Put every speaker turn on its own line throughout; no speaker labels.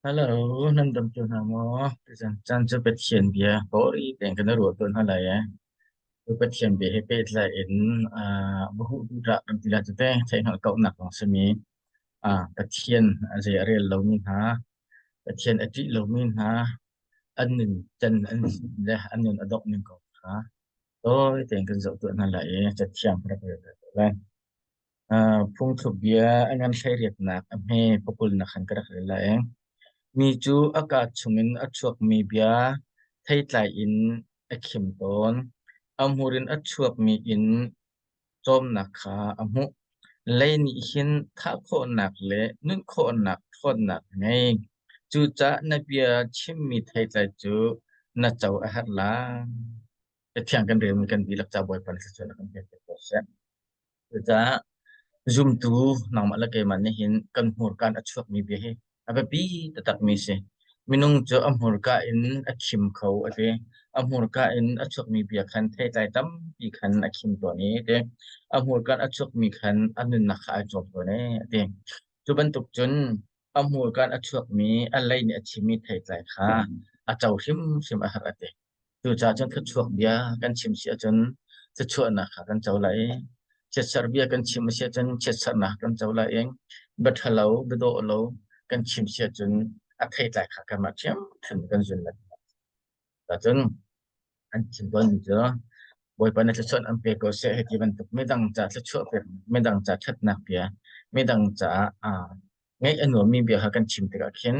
Hello, nan dam cio hna maw? Tuzan caan cu Pathian bia tawi tein kan i ruah tawn hna lai ee. Cu Pathian bia he pehtlai in buhu duhdah kan ti lai tete theihhngalh kauhnak kong simi Pathian a zei a rel lomi hna, Pathian a ṭih lomi hna, an nun can an le an nun a dongh ning kong kha tawi tein kan zoh tuah hna lai i cathiang ka rak rel te lai. Phungthluk bia a ngan hleiriatnak a hme pakulnak khan ka rak rel lai. Mi cu a kaa chungin a chuakmi bia theitlai in a khim tawn. A hmur in a chuakmi in cawmnak kha a hmuh. Lei nih hin thah khawhnak le nun khawhnak ṭhawnnak a ngei. Cucaah na bia chimmi theitlai cu na co a herh lai. Cathiang kan relmi kan dihlak ca Bawipa nih thluachuah kan pek ko seh. Cucaah zumtu nangmah le keimah nih hin kan hmurka in a chuakmi bia hi a biapi taktakmi a si. Minung cu a hmurka in a khim kho a ti. A hmurka in a chuakmi bia khan theitlai tampi khan a khim tawn i a ti. A hmurka in a chuakmi khan a nunnak kha ai cawm tawn ee a ti. Cu bantuk cun a hmurka in a chuakmi a lei nih a chimmi theitlai kha a co hrimhrim a herh a ti. Cucaah cun thluachuak bia kan chim si ahcun thluachuahnak kha kan co lai i chiatserh bia kan chim a si ahcun chiatserhnak kan co lai i bia ṭhalo, bia dawh lo kan chim si ahcun a theitlai kha kanmah ṭhiamṭhiam kan zun lai. Cun an chim tawnmi cu Bawipa na thluachuah an pe ko seh hei ti bantuk midang ca thluachuah pek, midang ca ṭhatnak bia, midang caah ngaih a nuammi bia kha kan chim tikah khin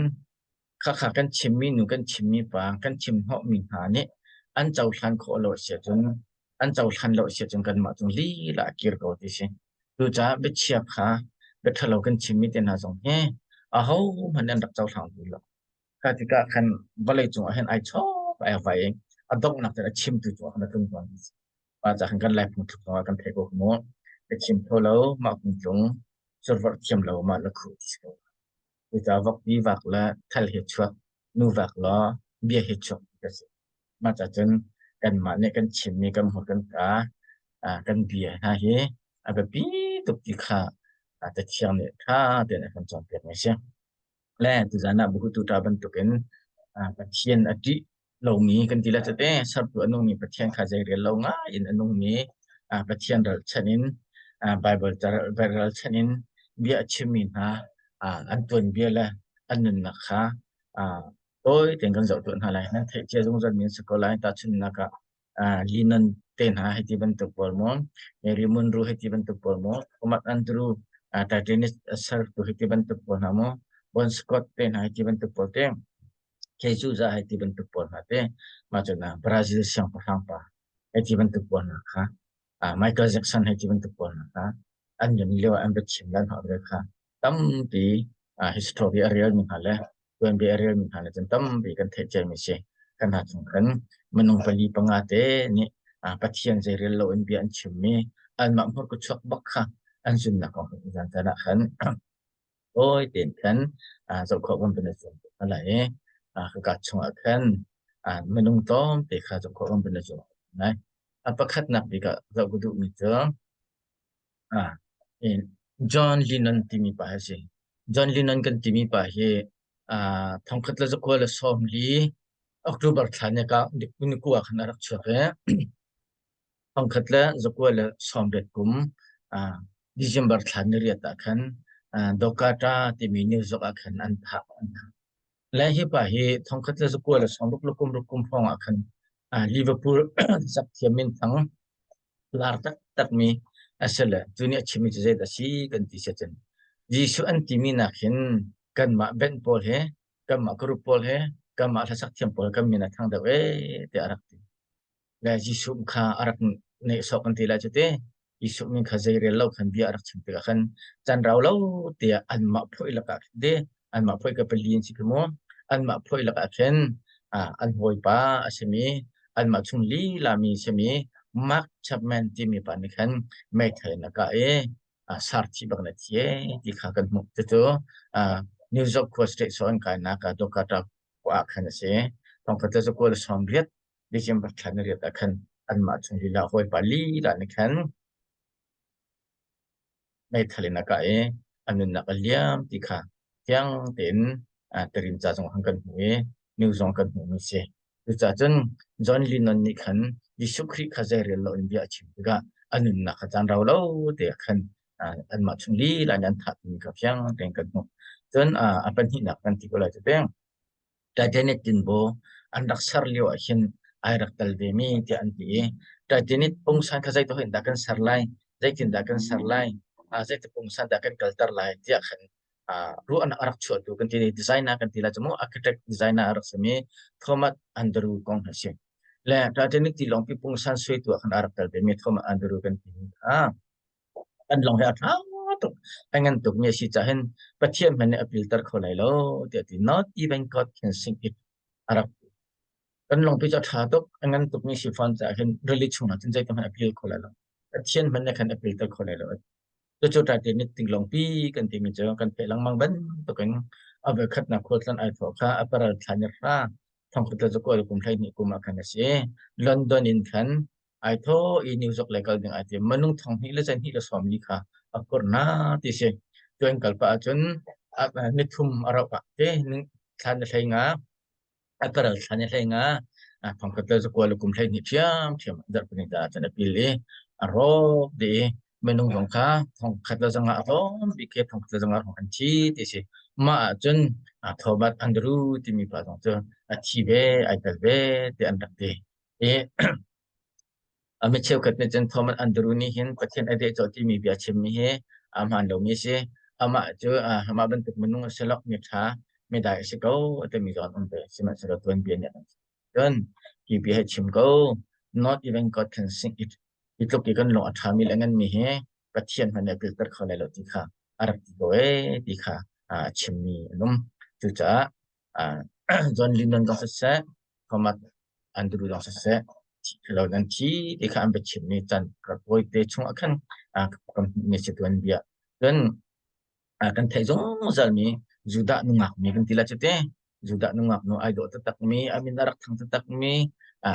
Khakha kan chimmi nu kan chimmi pa kan chim hnawhmi hna nih an cohlan khawh lo a si ahcun an cohlan lo a si ahcun kanmah cung lila a kir ko ti si. Cucaah biachia kha bia ṭhalo kan chimmi te hna zong hi ahohmanh nih an rak cohlang duh lo. Kha tikah khan vawlei cung ah hin ai chawk ai vai i a donghnak cun a chimtu cungah khan a tlung tawn ti si. Mah cah khan kan Lai phungthluk zongah kan theih ko mu. Biachim kho lo mah kung tlung, survorh thiam lo mah la khuh ti si ko. Cucaah vokpi vak le thal he chuak, nu vak law bia he chuak ti ka si. Mah cah cun kanmah nih kan chimmi kan hmur kan kaa kan bia hna hi a biapi tuk ti kha Cathiang nih ṭha tein a kan cawnpiakmi a si. Le tuzan ah buhutu ṭa bantukin Pathian a ṭih lomi kan ti le cate sertu a nungmi Pathian kha zeirel lo ngai in a nungmi Pathian ralchanh in Baibal ralchanh in bia a chimmi hna an tuanbia le an nunnak kha tawi tein kan zoh tuah hna lai. Nan theih cia zungzal mi an si ko lai. Tahchunhnak ah Linon te hna hei ti bantuk pawl maw, Mary Monroe hei ti bantuk pawl maw, Thomas Andrew Titanic sertu hei ti bantuk pawl hna maw, Bon Scott te hna hei ti bantuk pawl te Keicuza hei ti bantuk pawl hna te mah cun Brazil siangpahrang pa hei ti bantuk pawl hna kha Michael Jackson hei ti bantuk pawl hna kha an nun lio an biachim le an holh kha tampi history a relmi hna le tuanbia a relmi hna le cun tampi kan theih ciami si. Kan hna chung khan minung pali panga te nih Pathian zeirel lo in bia an chimmi anmah hmurka chuak bak kha an zunnak kong zan caan ah khan Tawi tein khan zoh khawh kan van i zuam hna lai i khaka chungah khan minung tlawmte kha zoh khawh kan van i zuam lai. A pakhatnak bik ah zoh ka duhmi cu John Lennon timi pa hi a si. John Lennon kan timi pa hi 1940 October thla ni ka ni kua khan a rak chuak i Thongkhat le zakua le sawmriat kum December thla niriat ah khan Dokata timi New York ah khan an thah. An thah. Le hi pa hi thongkhat le zakua le sawmruk le kum ruk kum hrawng ah khan Liverpool zakthiam minthang lar taktakmi a si le cu nih a chimmi cu zeidah a si kan ti si cun Jesuh an timi nak hin kanmah band pawl he kanmah group pawl he kanmah hlasak thiam pawl kan min a thang deuh ee tiah a rak ti. Le Jesuh kha a rak nehsawh kan ti lai cu ti. Jesuh min kha zeirel lo khan bia a rak chim tikah khan can rau lo tiah anmah phoih lakah khin ti anmah phoih ka pali an si khi mu anmah phoih lakah khin an hawipa a simi anmah chung lila mi simi Mark Chapman timi pa nih khan meithal in a kah i sar thi bak na thi ti kha kan hmuh cucu New York khua state so an kainak ah Dakota khua ah khan a si thongkhat le zakua le 80 December thla ni riat ah khan anmah chung lila hawipa lila nih khan meithal in a kah i a nunnak a liam ti kha fiang tein Terim ca zong han kan hmu i news zong kan hmuhmi si. Cucaah cun John Lennon nih khan Jesuh Khrih kha zeirel loin bia a chim tikah a nunnak kha caan rau lo te ah khan anmah chung lila in an thah timi kha fiang tein kan hmuh. Cun a pahnihnak kan ti ko lai cu peng. Titanic tinbaw an rak ser lio ah hin ai rak tel vemi tiah an ti i Titanic pungsan kha zeitluk in dah kan ser lai, zeitindah kan ser lai, zeitluk pungsan dah kan kalter lai tiah khan ruahnak a rak chuahtu kan ti designer kan ti lai cu mu architect designer a rak simi Thomas Andrew kong a si. Le Titanic tilawngpi pungsan suaitu ah khan a rak tel vemi Thomas Andrew kan ti kha kan lawng hi a ṭha tuk a ngan tuk mi a si caah hin Pathian hmanh nih a pilter kho lai lo tiah a ti. Not even God can sink it a rak ti. Kan lawngpi cu a ṭha tuk a ngan tuk mi si fawn caah hin rili chungah cun zeitik hmanh a pil kho lai lo. Pathian hmanh nih khan a pilter kho lai lo. Cucu Titanic tinglawngpi kan timi cu kan theih lengmang bantukin a voikhatnak khualtlan ai thawh kha a paral thla ni hra thongkhat le zakua le kum 12 kum ah khan a si. London in khan ai thaw i New York lei kal ding ai tim. Minung 2000 le zahnih le 40 kha a phurh hna ti si. Cu an kal pah ahcun nithum a rauh ah te thla ni hlei nga a paral thla ni hlei nga thongkhat le zakua le kum 12 ṭhiamṭhiam zarhpini ta cun a pil i a rawk dih i minung zong kha thongkhat le zanga a tlawm bik khi thongkhat le zanga hrawng an thi ti si. Mah ahcun Thomas Andrew timi pa zong cu a thi ve, ai tel ve ti an rak ti. I a mi cheukhat nih cun Thomas Andrew nih hin Pathian a dehcawh timi bia chimmi hi a hmaan lomi a si. Amah cu amah bantuk minung a si lo, mi ṭha, mi dai a si ko a timi zong an um ve. Sihmanhsehlaw tuanbia nih a kan cun hi bia hi chim ko. Not even God can sing it. Hi tluk i kan lung a ṭhami le a nganmi hi Pathian hmanh nih a pilter kho lai lo ti kha a rak ti ko ee ti kha a chimmi an um. Cucaah John Lennon zong siseh, Thomas Andrew zong siseh, thi lo nan thi ti kha an biachimmi can te chungah khan kan hmuhmi si tuanbia. Cun kan theih zungzalmi Judah nungak mi kan ti lai cu te. Judah nungak nu ai dawh taktakmi, a min a rak thang taktakmi,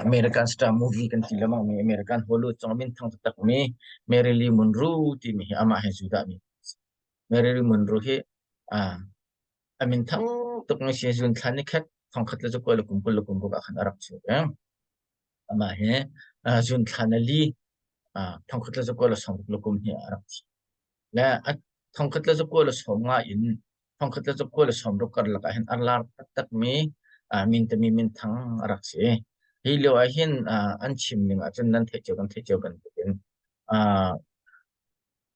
American star movie kan ti lengmang mi, American Hollywood zong min thang taktakmi Marilyn Monroe timi hi amah hi Judah mi. Marilyn Monroe hi a min thang tukmi si zun thla ni khat thongkhat le zakua le kum 20 le kum ruk ah khan a rak chuak i amah hi zun thla na li thongkhat le zakua le sawmruk le kum hi a rak thi. Le a thongkhat le zakua le 50 in thongkhat le zakua le 60 karlak ah hin a lar taktakmi min tami minthang a rak si. Hi lio ah hin an chim ning ahcun nan theih cio kan theih cio bantukin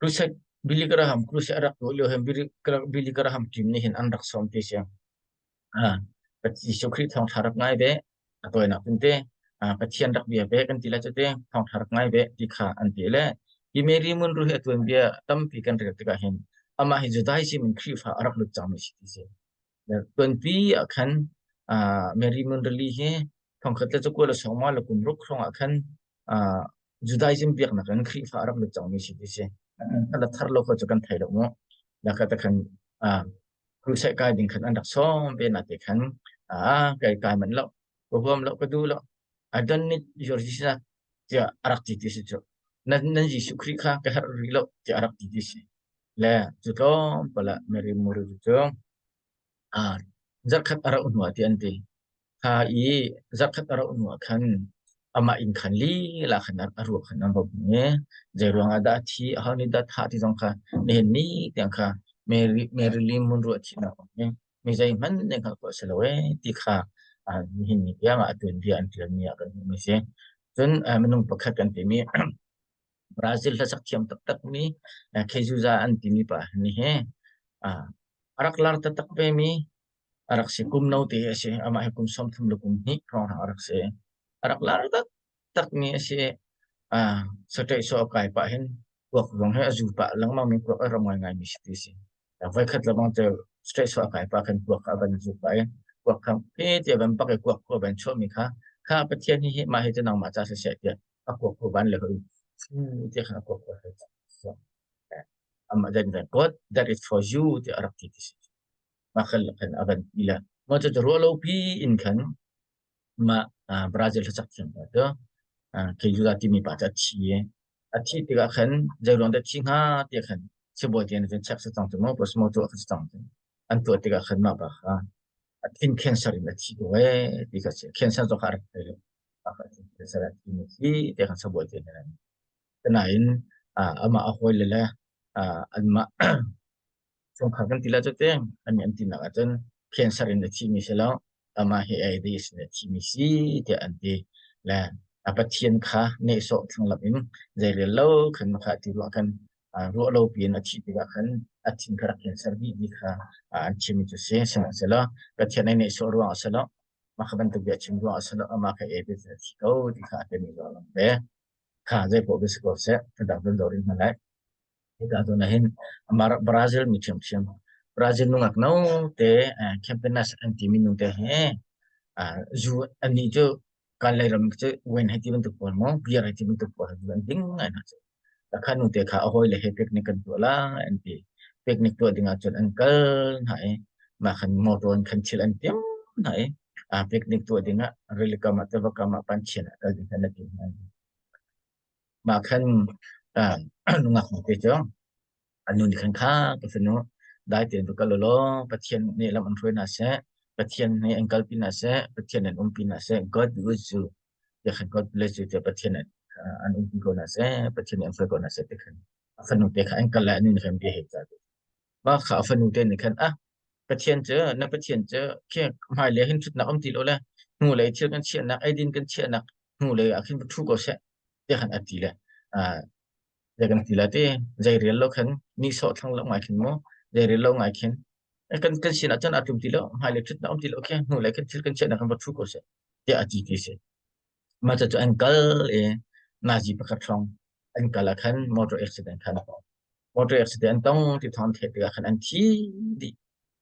Crusade Billy Graham Crusade a rak tuah lio hin Billy Graham team nih hin an rak sawm ti si. Jesuh Khrih thawngṭha rak ngai ve a tawinak cun te Pathian rak bia ve kan ti lai cu te thawngṭha rak ngai ve ti kha an ti le hi Mary Munro hi a tuanbia tampi kan rel tikah hin amah hi Judaism in Khrihfa a rak lut cangmi si ti si. Tuanpi ah khan Mary Munro hi thongkhat le cakua le sawma le kum ruk hrawng ah khan Judaism biaknak in Khrihfa a rak lut cangmi si ti si. A thar lo kho cu kan thei lo mu. Laka te khan crusade kai ding khan an rak sawm ve na te khan kai kai man lo ka huam lo ka du lo I don't need your Jesus tiah a rak ti ti si cu. Nan nan Jesuh Khrih kha ka herh rih lo tiah a rak ti ti si. Le cu tlawmpal ah Mary Muru cu zarkhat a rauh hnu ah ti an ti. Kha i zarkhat a rauh hnu ah khan amah inn khan lila khan a ruak khan an va hmuh i zeiruang ah dah a thi, aho nih dah thah ti zong kha nihin ni tiang kha Mary Marilyn Monroe a thihnak kong hi mi zeihmanh nih hngalh khawh a si lo ee ti kha nihin ni tiang ah a tuanbia an ṭialmi ah kan hmuhmi a si. Cun minung pakhat kan timi Brazil hlasak thiam taktakmi Khezuza an timi pa nih hi a rak lar taktak vemi a rak si. Kum note a si. Amah hi kum 30 le kum hnih hrawnghrang a rak si. A rak lar taktakmi a si. Saṭaih sawh a kai pah hin kuak zong hi a zu pah lengmang mi kuak a ram ngaingaimi si ti si. Voikhat lebang cu straight sawh a kai pah khan kuak kha a van zu pah i kuak kha he ti a van pak i kuak khu a van chuahmi kha kha Pathian hi hi mah hi cu nangmah ca siseh tiah a kuak khu van le hoi fu tiah khan a kuak khu a hei amah then then God that is for you tiah a rak ti ti si mah khan khan a van ti le mah cu ruah lo pi in khan mah Brazil hlasak thiam pa cu Kejula timi pa cu a thi i a thih tikah khan zeiruang dah thi hnga tiah khan sibawi te nih cun check si cang cu maw postmortem tuah kha si cang cu an tuah tikah khan mah pa kha. A thin cancer in a thi ko ee ti kha si. Cancer zong kha a rak thei lo. Thin cancer a thi mi si ti kha sabuai te nan. Nain amah a hawile le anmah chungkhar kan ti la cu te an an tinak ahcun cancer in a thi mi si lo amah hi AIDS in a thi mi si tiah an ti. Le a Pathian kha nehsawh thlanglamh in zeirel lo khan kha ti ruah khan ruah lo piin a thih tikah khan a thin kha rak cancer dih ti kha an chim cu si. Sihmanhsehlaw Pathian ai nehsawh ruangah si lo, mah kha bantuk bia chim ruangah si lo, amah kha AIDS a thi ko ti kha a temi zong an ve. Kha zei poah si ko seh, dang don dor in hna lai. Hika zawn ah hin Brazil mi ṭhiamṭhiam, Brazil nungak no te Campinas an timi nu te he zu annih cu Kalay ram cu wine hei ti bantuk pawl maw beer hei ti bantuk pawl zu an ding ngai hna cu. Takha nu te kha a hawile he picnic kan tuah lai an ti. Picnic tuah ding ahcun an kal hna i mah khan motor in khan thil an tiam hna i picnic tuah ding ah rilikam ah tiva kam ah panchian ah kal ding khan an tim hna. Mah khan nungak nu te cu an nu nih khan kha ka fanu dai tein va kal u law Pathian nih lam an hruai hna seh, Pathian nih an kalpi hna seh, Pathian an umpi hna seh, God be with you tiah khan God bless you tiah Pathian an umpi ko hna seh, Pathian nih an hruai ko hna seh ti khan a fanu te kha an kal lai, an nu nih khan bia hei cah. Mah kha a fanu te nih khan ah Pathian cu na Pathian cu khi hmailei hin ṭhutnak um ti lo le hnulei thil kan chiahnak eidin kan chiahnak hnulei ah khin va ṭhu ko seh tiah khan a ti le zei kan ti la ti zei rel lo khan nihsawh thlang lo ngai khin mu zei rel lo ngai khin kan kan sin ah cun a tlum ti lo hmailei ṭhutnak um ti lo khi hnulei khin thil kan chiahnak khan va ṭhu ko seh tiah a ti ti si. Mah cu an kal i nazi pakhat hrawng an kal ah khan motor accident khan a tong. Motor accident an tong ti thawng theih tikah khan an thi dih.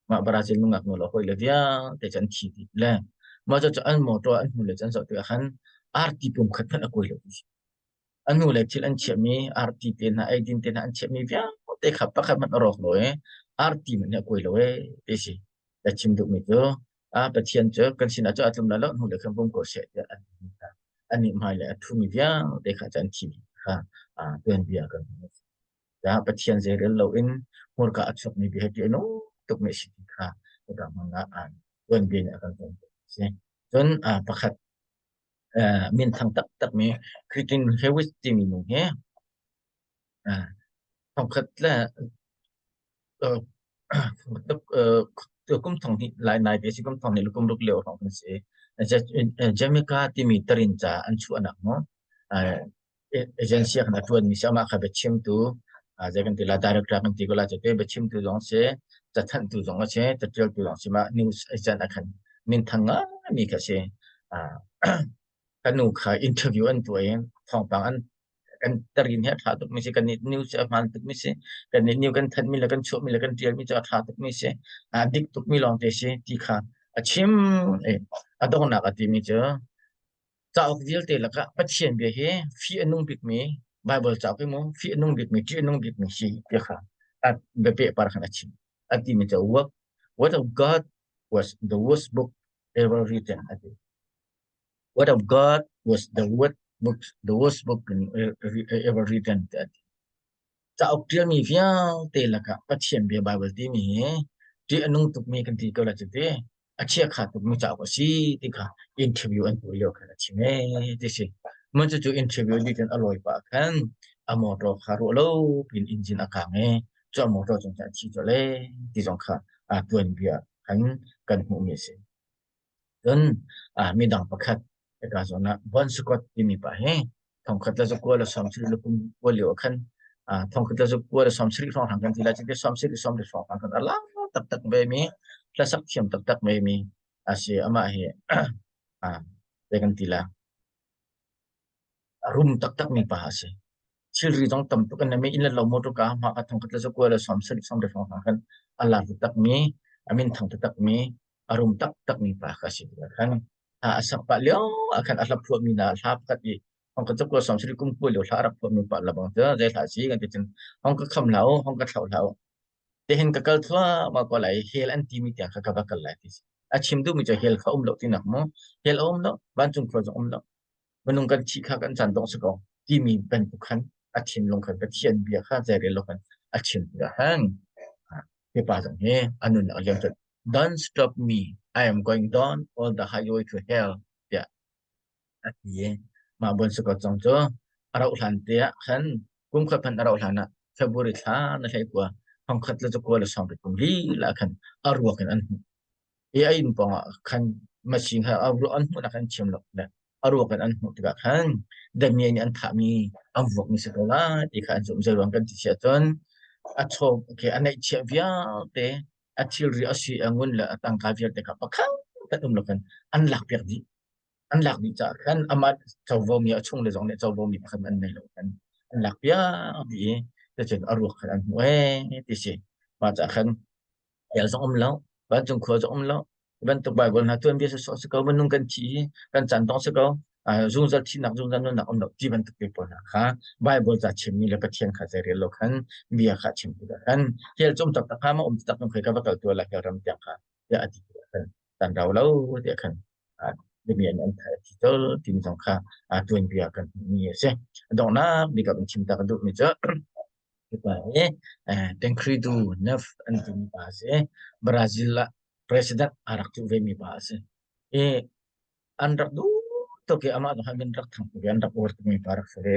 Mah Brazil nungak nu le hawile vialte cu an thi dih le mah cu an motor an hnu le cu an zoh tikah khan arti pum khat hmanh a kuai lo. A hnu le thil an chiahmi arti te hna eidin te hna an chiahmi vialte kha pakhat hmanh a rawk lo i arti hmanh hi a kuai lo ee ti si. Ka chim duhmi cu a Pathian cu kan sinah cu a tlum lai lo hnu le khan bawm ko seh tiah an ti hna. Annih hmai le a ṭhumi vialte kha cu an thi dih kha tuanbia kan hmuh. Caah Pathian zeirel loin hmurka a chuakmi bia hi ṭih a nung tukmi a si ti kha hika hmun ah tuanbia nih a kan cawnpiak a si. Cun pakhat minthang taktakmi Christine Lewis timi nu hi thongkhat le kum thong hnih lai nai te si kum thong hnih le kum ruk lio hrawng kan si. Jamaica timi tarin ca an chuahnak mu agency ah khan a ṭuanmi si amah kha biachimtu zei kan ti la director kan ti ko la cu te biachimtu zong si cathanhtu zong a si caṭialtu zong si mah news agent ah khan minthang ngaimi kha si. Ka nu kha interview an tuah i thawngpang an kan tarin hi a ṭha tukmi si kan nih news cu a hmaan tukmi si kan nih new kan thanhmi le kan chuahmi le kan ṭialmi cu a ṭha tukmi si a dik tukmi lawngte si ti kha a chim i a donghnak a timi cu cauk vialte lakah Pathian bia hi fih a nung bikmi Baibal cauk hi mu fih a nung bikmi ṭih a nung bikmi si ti kha a biapeh par khan a chim a timi cu work Word of God was the worst book ever written a ti. Word of God was the word book, the worst book ever written tiah a ti. Cauk ṭialmi vialte lakah Pathian bia Baibal timi hi ṭih a nung tukmi kan ti ko lai cu ti. A chiakha tukmi cauk a si ti kha interview an tuah lio khan a chim ee ti si. Mah cucu interview dih cun a lawi pah khan a motor kha ruah lo piin engine a kang i cu a motor cung cun a thi colh ee ti zong kha aa tuanbia khan kan hmuhmi a si. Cun midang pakhat hika zawn ah Bon Scott timi pa hi thongkhat le zakua le 70 le kum kua lio ah khan thongkhat le zakua le 70 hrawnghrang kan ti lai cuti 70 70 hrawnghrang khan a lar taktak ve mi hlasak thiam taktak ve mi a si. Amah hi zei kan ti la a rum taktak mi pa a si. Thilri zong tam tuk an nei. Inn le lo motor ka hma ka thongkhat le zakua le 70 70 hrawnghrang khan a lar taktak mi a minthang taktak mi a rum taktak mi pa kha si tikah khan a sak pah lio ah khan a hla phuahmi hna hla pakhat i hong ka cakua som siri kum kua lio hla a rak phuahmi pa labang cu zei hla si kan ti cun hong ka kham hlah u hong ka thlauh hlah u tihin ka kal thluahmah ko lai hell an timi tiang kha ka va kal lai ti si a chim duhmi cu hell kha um lo tinak mu hell a um lo vancung khua zong um lo minung kan thih kha kan caan dong si ko timi bantuk khan a thinlung khan Pathian bia kha zeirel lo khan a chim tikah khan hi pa zong hi a nun a liam cun don't stop me. I am going down all the highway to hell tiah a ti i mah buan-sukot zong cu a rauh hlan te ah khan kum khat hmanh a rauh hlan ah February thla na hlei kua thongkhat le cakua le sawmriat kum lila ah khan a ruak in an hmuh. I a inn pawng ah khan machine kha a ruak an hmuhnak an chim lo le a ruak in an hmuh tikah khan damiah nih an thahmi an vuakmi si ko lai ti kha an zumh. Zeiruang kan ti si ahcun a chaw okay, a neihchiah vialte a thilri a sui a ngun le a tangka vialte kha pakhat khat um lo khan an lakpiak dih. An lak dih caah khan amah covo mi a chung le zong nih covo mi pakhat an nei lo khan an lak piak dih i cucun a ruak khan an hmuh ee ti si. Mah caah khan hell zong um lo, vancung khua zong um lo. Hi bantuk Baibal hna tuanbia sawsawh si ko, minung kan thi i kan caan dong si ko, zungzal thihnak, zungzal nunnak um lo ti bantuk te pawl hna kha Baibal ca chimmi le Pathian kha zeirel lo khan bia kha chim tikah khan hell cu um taktak hnga maw um taktak khoi ka va kal tuah lai hell ram tiang kha tiah a ti tikah khan kan rau lo tiah khan biami an an thai thi tol timi zong kha tuanbia kan hmuhmi a si. Donghnak bik ah kan chim ta ka duhmi cu hipa hi Tancredo Neves an timi pa a si. Brazil ah president a rak cuh vemi pa a si. I an rak duh tuk i amah zong an rak thang tuk i an rak uar tukmi pa rak si ve.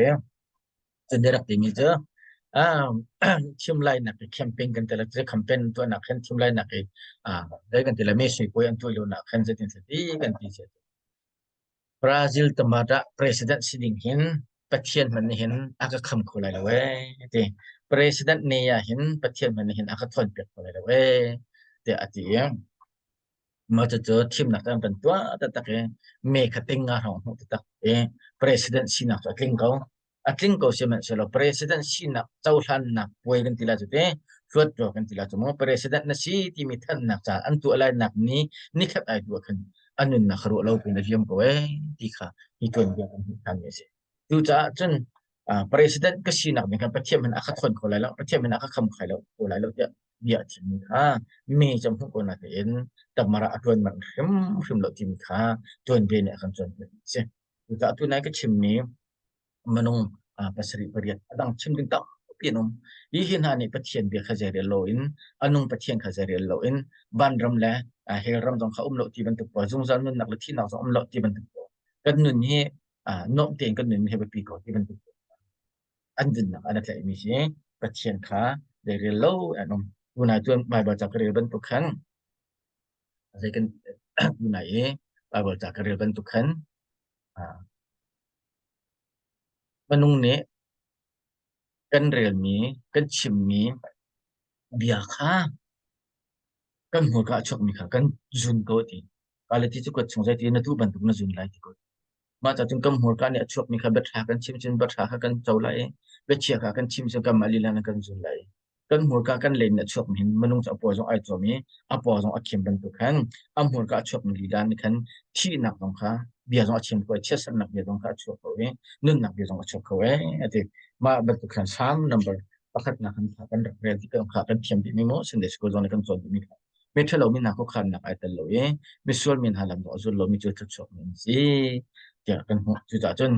Cun rak timi cu thim lainak i campaign kan ti lai campaign tuahnak khan thim lainak i zei kan ti lai mesui puai an tuah lio nak khan zeitin ti kan ti si. Brazil tamata president si ding hin Pathian hmanh nih hin a ka kham kho lai lo ee ti. President ne ah hin Pathian hmanh nih hin a ka thawn piak kho lai lo ee tiah a ti i mah cucu thimnak cu an kan tuah taktak i me kha ting nga hrawng hmuh taktak i president sinak cu a tling ko. A tling ko sihmanhsehlaw president sinak cohlannak puai kan ti lai cu te hluattuah kan ti lai cu maw president na si timi thannak ca an tuah lai nak ni nikhat ai tuah khan a nunnak kha ruah lo pin a liam ko ee ti kha hi tuanbia kan hmuh than mi a si. Cucaah cun president ka sinak ding kha Pathian min a ka thawn kho lai lo, Pathian min a ka kham khai lo ko lai lo tiah bia a chimmi kha mi cam hmuh ko na tein tamara a tuan manh hrimhrim lo timi kha tuanbia nih a kan cawnpiak a si. Cucaah tunai ka chimmi minung pasarih pariat a dang chim ding tampi an um. Hi hi hna nih Pathian bia kha zeirel loin a nung Pathian kha zeirel loin vanram le hell ram zong kha um lo ti bantuk pawl zungzal nunnak le thihnak zong um lo ti bantuk pawl kan nun hi nuam tein kan nun hi biapi ko ti bantuk an dinnak an tlaihmi hi Pathian kha zeirel lo an um. Tunai cun Baibal ca ka rel bantuk khan zei kan tunai i Baibal ca ka rel bantuk khan minung nih kan relmi kan chimmi bia kha kan hmurka a chuakmi kha kan zun ko ti. Kaleti cu kuat chung zeiti na tu bantuk na zun lai ti ko. Mah ca cun kan hmurka nih a chuakmi kha biaṭha kan chim cun biaṭha kha kan co lai i biachia kha kan chim cun kanmah lila in kan zun lai. Kan hmurka kan len nih a chuakmi hin minung cu a paw zong ai cawm i a paw zong a khim bantuk khan a hmurka a chuakmi lila nih khan thihnak zong kha bia zong a chim kho i chiatsernak bia zong kha a chuak kho i nunnak bia zong a chuak kho ee a ti. Mah bantuk khan Salm number pakhatnak kan kan rak rel ti kha kan thiam dihmi maw Sunday school zong nih kan cawn dihmi kha miṭhalo mi hna khuakhannak ai tel lo i misual mi hna lam a zul lomi cu thluachuakmi an si tiah kan hmuh. Cucaah cun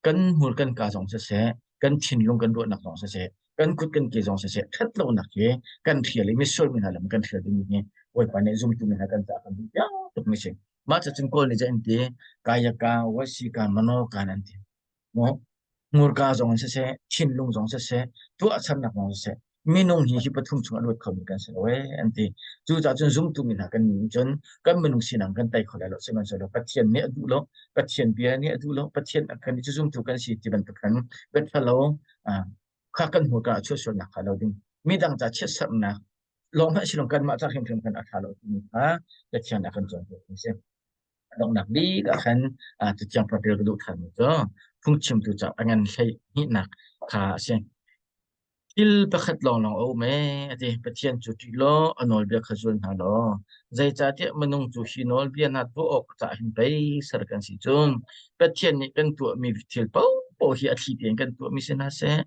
kan hmur kan ka zong siseh, kan thinlung kan ruahnak zong siseh, kan kut kan ke zong siseh, ṭhat lonak hi kan hrial i misual mi hna lam kan hrial dingmi hi Bawipa nih zumtu mi hna kan caah kan duh piak tukmi si. Mah cu cun Kawl nih cun an ti, kayaka, wasika, manoka an ti. Hmurka zong in siseh, thinlung zong siseh, tuahsernak zong siseh, minung hi hi pathum chung a luat khomi kan si lo ee an ti. Cucaah cun zumtu mi hna kan nih cun kan minung sinak kan tei kho lai lo sihmanhsehlaw Pathian nih a duh lo, Pathian bia nih a duh lo, Pathian kan nih cu zumtu kan si ti bantuk khan biaṭhalo kha kan hmurka ah chuahsualnak kha lo ding. Midang ca chiatserhnak lawng hmanh si lo kanmah ca hrimhrim khan a ṭha lo timi kha Pathian a kan cawnpiak mi si. A donghnak bik ah khan cathiang rel ka duh ṭhanmi cu phungchimtu ca a ngan hlei hnihnak kha a si. Thil pakhat lawnglawng a um ee, a ti. Pathian cu ṭih law a nawlbia kha zul hna law, zeicahtiah minung cu hi nawlbia hna tuah awk caah hin pei ser kan si cun Pathian nih kan tuahmi thil paohpaoh hi a thli tein kan tuahmi si hna seh.